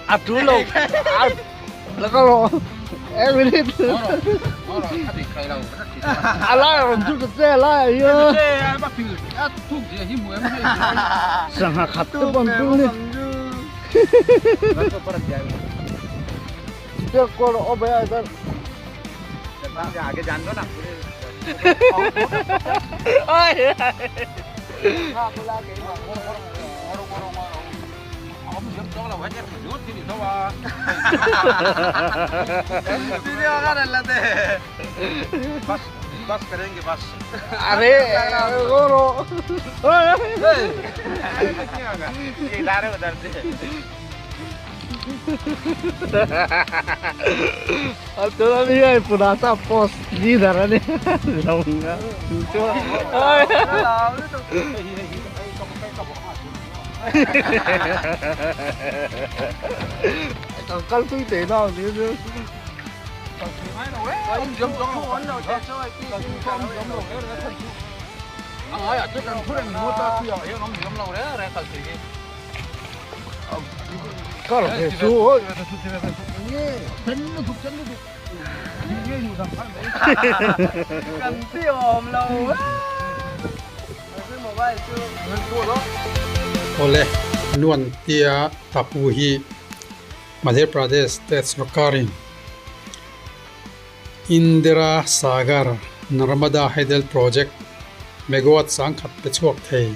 A tul lo la ka lo e minute a lai rawn chu ta che a lai ah hian sangha khat te pawh an tul ni Kal tui teh na ang nia chu. Kar ve chu oi. Awle, Nuan tia Tapu hi Madhya Pradesh state sorkarin Indira Sagar Narmada Hydel Project megawatt sangkhat pe chhuak thei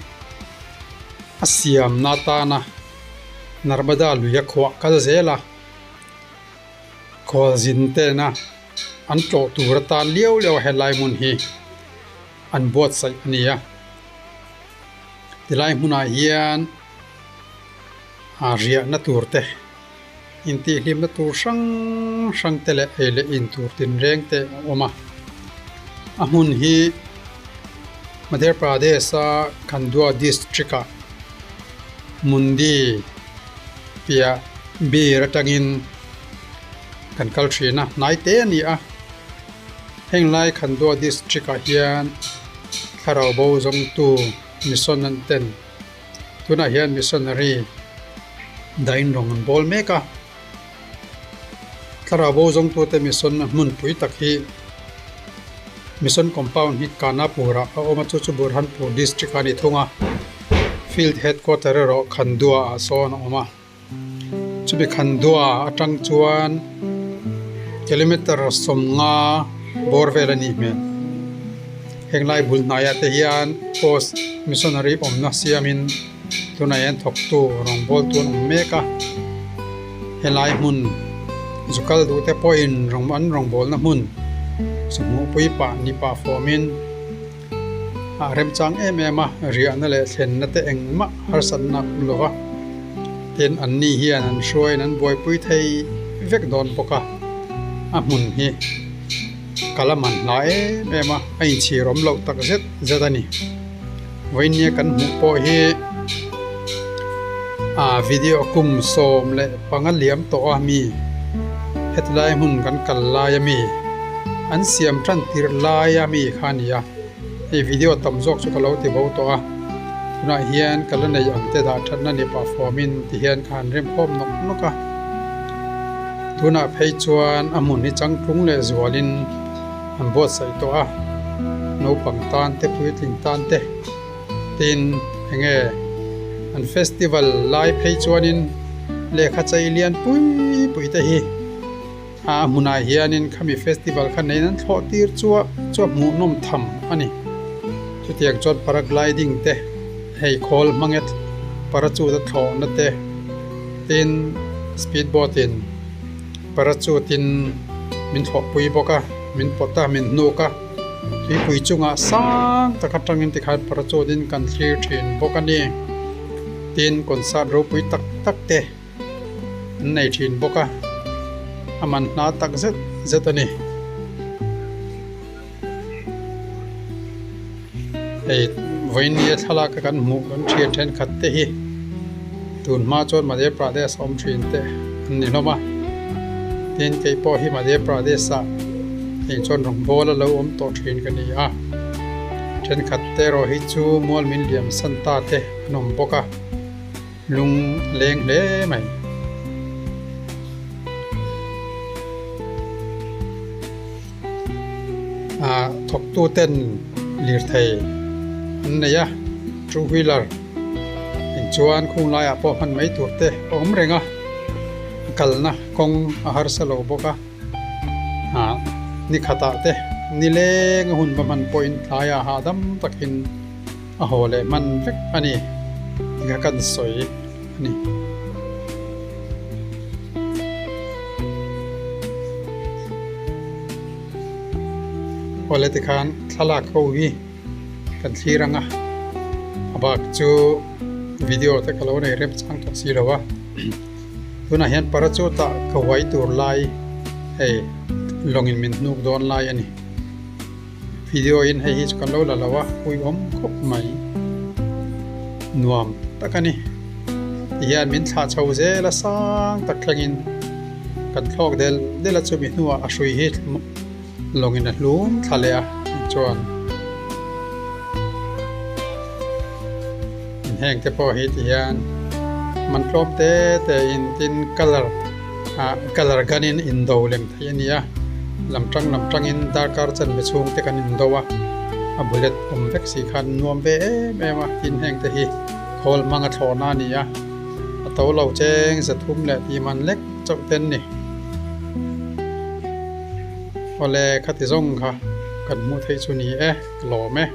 a siamna atana Narmada lui a khuah kal zel a, khualzin tena an tlawh tur atan liau liau a helai hmun hi an buatsaih a ni a. Tilai hmunah hian riahna tur te intihhlimna tur hrang hrang te leh ei leh in tur tinreng te a awm a. A hmun hi Madhya Pradesh a Khandwa district ah Mundi piah bir atangin kan kal thin a hnai te a ni a. Heng lai Khandwa district ah hian thlarau bo zawngtu mission an ten. Tunah hian missionary dain rawng an bawl mek a, thlarau bo zawngtute mission a hmunpui tak hi mission compound hi Kanapur ah a awm a, chu chu Burhanpur district ah a ni thung a, field headquarter erawh Khandua ah sawn a awm a, chumi Khandua atang chuan kilometer sawmnga bawr vel a nih hmel. Henglai bul hnaiah te hian post missionary awmna siamin tunah hian thawktu rawngbawltu an awm mek a, helai hmun zu kal duh te pawhin rawng an rawngbawlna hmun zu hmuhpui pah ni pah fawmin a remchang em em a, riahna leh thlenna te engmah harsatna a awm lo va, tin anni hian an hruaiin an buaipui thei vek dawn bawk a, a hmun hi. Ka la man hla em em a, a inchhir awm loh tak zet zet a ni. Vawinia kan hmuh pawh hi ah video kum 15 liam tawh a mi hetilai hmun kan kal lai a mi an siam tan tirh lai a mi kha a ni a, hei video tam zawk chu ka lo ti bo tawh a, tunah hian ka la nei ang te dah thatna ni pah fawmin ti hian ka han remkhawm nawk nawk a. Tunah phei chuan a hmun hi changtlung leh zualin an buatsaih tawh a, naupang tan te puitling tan te tin enge an festival lai phei chuanin lehkha chei lian pui pui te hi a hmunah hianin khami festival kha neiin an thlawh tir chuah chuah hmuhnawm tham a ni. Chutiang chuan paragliding te hei khawl hmangin parachute thlawhna te. Tin, speed boat in parachute in min thlawhpui bawk a, min pawt a, min hnuk a, tuipui chungah sang tak atangin tikhan parachute in kan thlir thin bawk a ni. Tin, concert ropui tak tak te an nei thin bawk a, a man hna tak zet zet a ni. Hei vawinia thlalak a kan hmuh kan thian thenkhat te hi tun hma chuan Madhya Pradesh a awm thin te an ni hlawm a tin kei pawh hi Madhya Pradesh ah heng chuan rawngbawl a lo awm tawh thin ka ni a thenkhat te erawh hi chu mual min liam san ta te an awm bawk a. Lung a leng hle mai. Ah thawktu ten lirthei an nei a two wheeler inchuan khung laiah pawh hman mai tur te a awm reng a a kalna kawng a harsa lo bawk a ah ni khatah te nileng a hun va hman pawhin tlaiah hahdam takin a haw leh hman vek a ni tih kha kan sawi a ni. Awle tikhan thlalak ho hi kan thlir ang a, a bak chu video te ka lo nei rem chang tawh si lo a, tunah hian parachute ah ka uai tur lai hei lawngin min hnuk dawn lai a ni. Video in hei hi chu kan lo la lo a, ui awm khawp mai. Nuam tak a ni. Tihian min thlah chho zel a sang tak thlengin kan thlawk del del a chumi hnuah a hrui hi lawngin a hlum thla leh a chuan inheng te pawh hi tihian man tlawm te te in tin colour ah colour gun in indo lem theih a ni a lam tang lam tangin darkar chanve chhung te kan indo a a bullet awm vek si khan nuam ve em em a tin heng te hi khawl hmanga thlawhna a ni a a to lo cheng zathum leh tih man lek chauh ten ni awle khati zawng kha kan hmuh theih chu ni e ka lawm e.